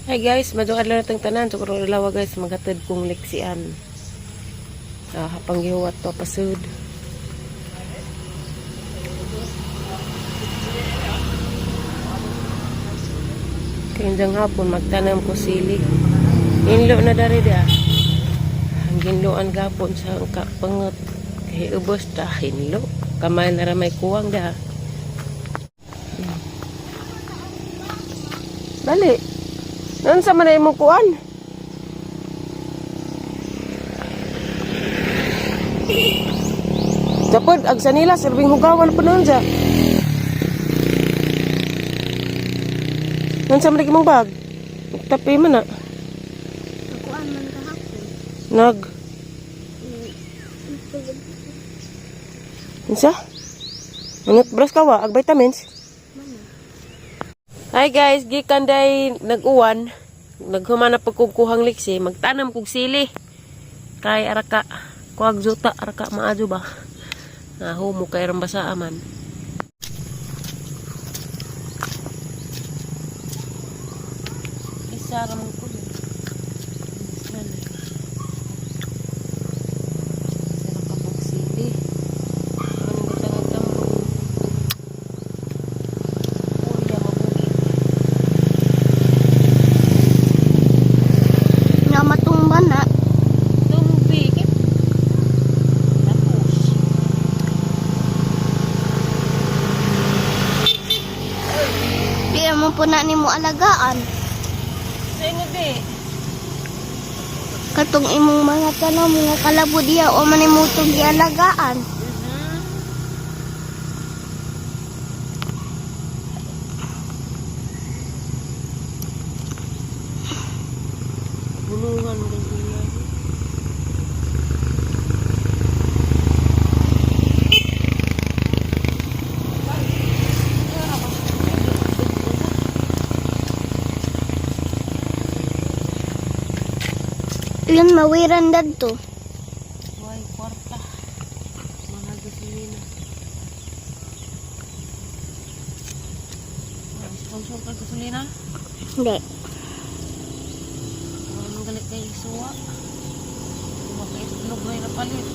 Hi guys, maayong adlaw natong tanan. So karong adlaw, guys, maghatod kong leksian. Ah, hapang gihuwat pa pasud. Kaya hapon magtanam ko sili. Inlo na dari dia. Ang ginloan gapon sa kapangot. Kay ubos ta hinlo. Kamay na ra may kuwang da. Dali. Unsa man na imong kuan? Japod, ag sanila, sirbing hugawan po noon siya. Unsa man imong bag? Tapi man na. Nakuan man kahapon. Nag. Unsa? Manut brush ka wa ag vitamins? Mana? Hi guys, gikan day nag-uwan. Naghuman na pagkukuhang liksi, magtanam kog sili. Kay araka, kuag juta araka maadyo ba? Nahumo kay rang basa man. Isa ra man ko. Isa na. Isa ra ka bug sili. Ano yung butang tambo? Purya mabuhi. Nga matumba na. Tumbi. Tapos. Di mo po na nimo alagaan. Sa inyo di. Katong imong mga tanom nga kalabo diya o man imo itong gialagaan. Bulungan mo ganyan. Yun mawiran dadto. Way, kwarta. Mga gasolina. Sponsor ka gasolina? Hindi. Wala nang galit kay suwa. Wala kay itlog may napalit.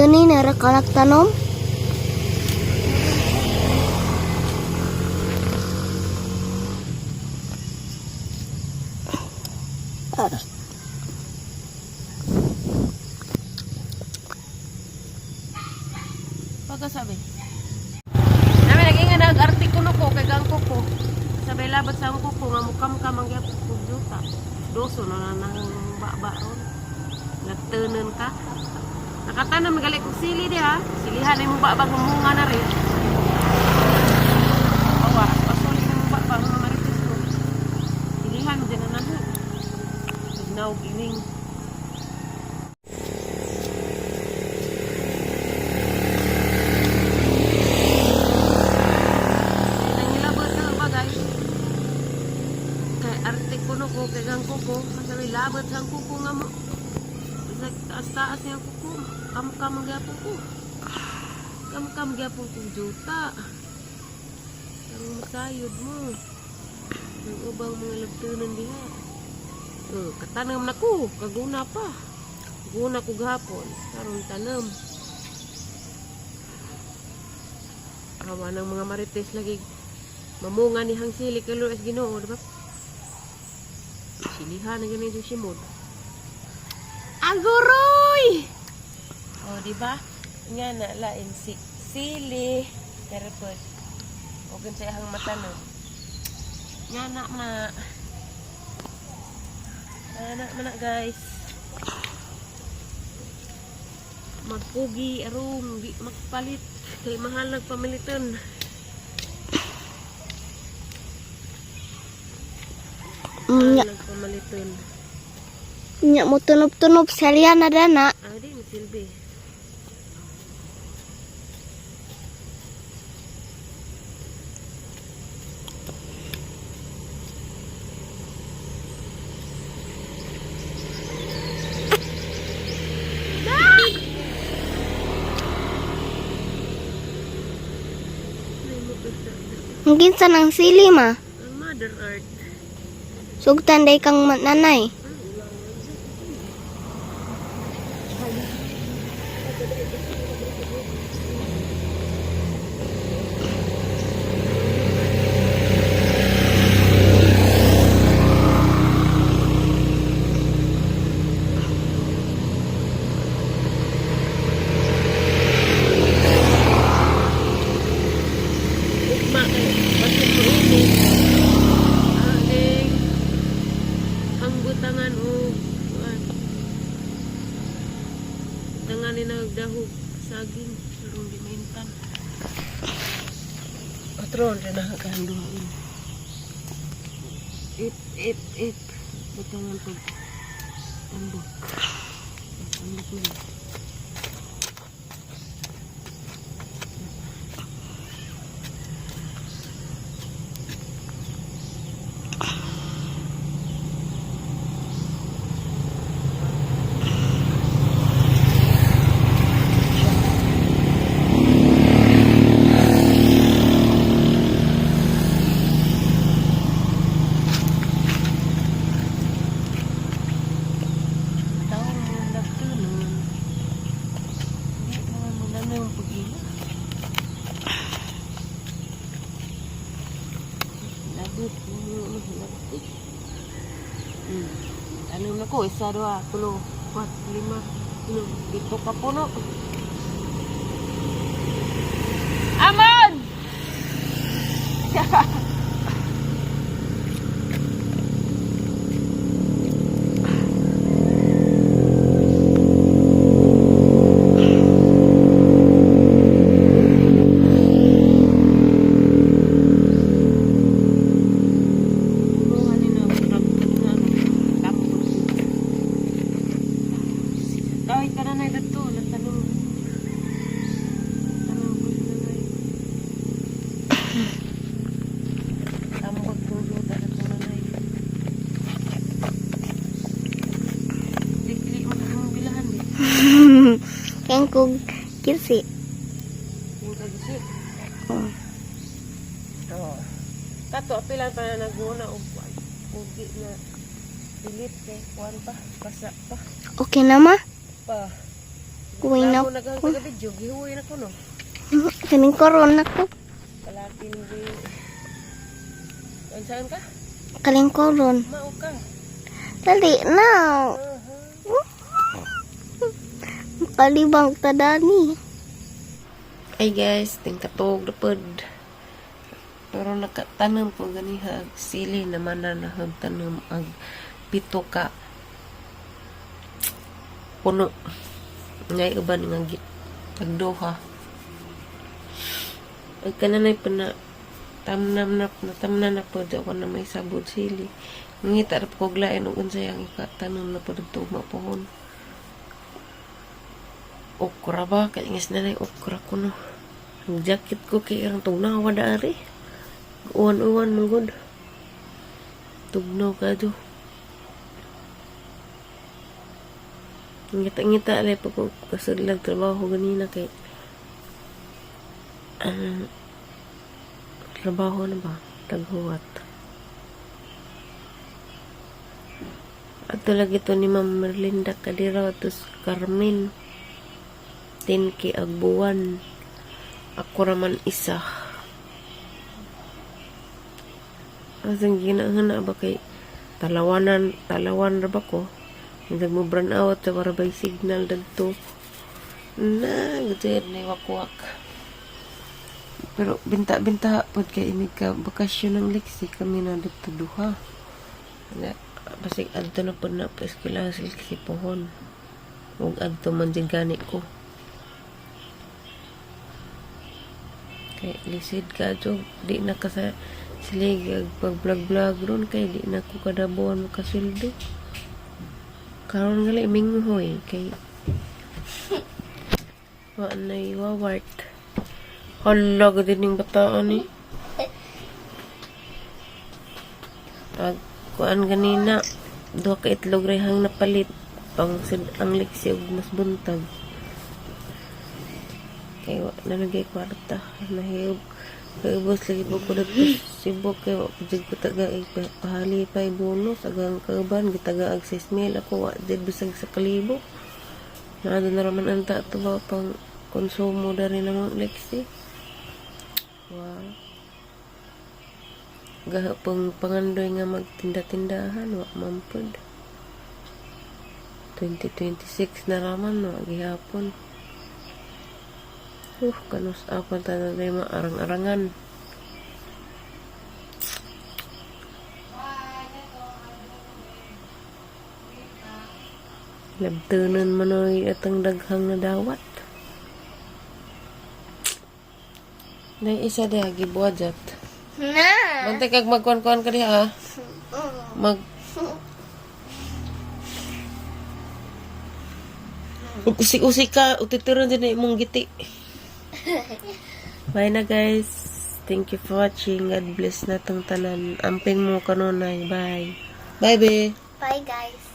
Ganina ra ka nagtanom? Ah. Pagkasabi. Nami naging nga nag-artikulo ko kay gang kuko. Sabay labat sa ang kuko nga mukam-kam ang gyapon kog juta. Doso na na nang baba ron. Nagtunan ka. Nakatanom gali kog sili diha. Silihan na imong baba gumunga na rin. Awa, pasuli na imong baba nga marites ko. Silihan mo dyan na naho. Tugnaw ining. Nangilabot na ba, guys? Kay arte kuno ko kay gang kuko, masabi labot sa kuko nga mo. Sa taas-taas niya kuko, kam-kam ang gyapon ko. Kam-kam gyapon kong juta. Ang masayod mo. Ang ubang mga labtunan diha. Oh, katanam na ko, kaguna pa. Guna ko gahapon, karon tanam. Awa ng mga marites lagi mamunga ni hang sili kay Lord as Ginoo, di ba? Silihan na gani yung simod. Aguroy! Oh, di ba? Nga na lain si sili terapod. O sa ihang mata no. Nga na na. Nga na na, guys. Magpugi arong di magpalit kay mahal nagpamiliton. Nya, Nagpamaliton. nya mo tunob-tunob sa liya na dana. Ah, di mo silbi. Ang kinsa ng sili ma. Ang Mother Earth. Sugtan day kang nanay. Ugma kay basin mo init. Aning ang butangan o kuan. Butangan ni nagdahog saging karong di maintan. Patron na nakakanduin. Ip ip ip butangan pag tambok. Tambok na. Taon mo nagtunon. Hindi naman mo na yung pag-ila. Labot mo mahilabot. Ano na ko? Isa, dua, tulo, apat, lima, uno, pito ka puno. Amon! Tulungan ni na, murag nga, no, tapos. Kahit ka na na dito, natanong. Tanong ko na na. Tambag kong luta na ito na. Dikli mo kang bilahan di. Kaya kog kisi. Yung kagisi. Oh. Oo. Kato, apila pa na naguna og kuan. Ugi na delete kay kuan pa, basa pa. Okay na ma? Pa. Kuwi na Bago naghang ko. taga video, gihuwi na ko no. Kaning koron ako. Palatin di. Saan ka? Kaling koron. Mao ka. Dali na. Kalibang tadani. Ay guys, ting katog na pod. Pero nakatanom ko ganiha ag sili naman na nahag tanom ag pito ka puno. Ngay uban nga tagduha. Ag kananay pa na tamnam na natamnan na pod ako na may sabod sili. Ngita ra po kog lain og unsay ang ikatanom na pod tugma pohon. Okra ba? Kaya ngas na na okra ko no. Ang jacket ko kay ang tugnaw na ari. Uwan-uwan man gud. Tugnaw ka do. Ngita-ngita alay pa ko kasudlag trabaho ganina kay ang trabaho na ba? Taghuwat. Ato lagi to ni Ma'am Merlinda Kadiraw atos Carmen. Tinki agbuwan. Ako raman isa. Asang ginahana ba kay talawanan, talawan ra ba ko? Hindi mo brand out sa para bay signal dagto. Na, gud na wakwak. Pero binta-binta pod kay inig ka bakasyon ng Lexi kami na dagto duha. Na, basig adto na pod na pa eskwela sa Lexi pohon. Ug adto man jud gani ko. Kay lisid ka jo, di na ka sa Sila pag vlog vlog ron kay di na ko kada buwan makasweldo. Karon gali minghoy kay wa na iwawart. Hala gud ning bataan ni. Ag kuan ganina, duha ka itlog rehang napalit pang sid ang liksi ug mas buntag. Kay wa na nagay kwarta, nahiyog kay ubos lagi po ko dadto sa Cebu kay wa pa jud ko taga pahali pa bonus agang kauban gitaga ag 6 mil, ako wa jud bisag sa kalibo. Naa na raman anta ato ba pang konsumo dari namang liksi. Wow. Gahapong pangandoy nga magtinda-tindahan, wa man pud. 2026 na raman, wa gihapon. Kanus apa tanan maarang-arangan. Labtunan man oy atang daghang nadawat. Nay isa diha gibuhat. Na. Bantay kag magkuan-kuan ka diha ah. Mag Usik-usik ka, utitiron din na imong giti. Bye na, guys. Thank you for watching. God bless na tong tanan. Amping mo kanunay. Bye. Bye, be. Bye, guys.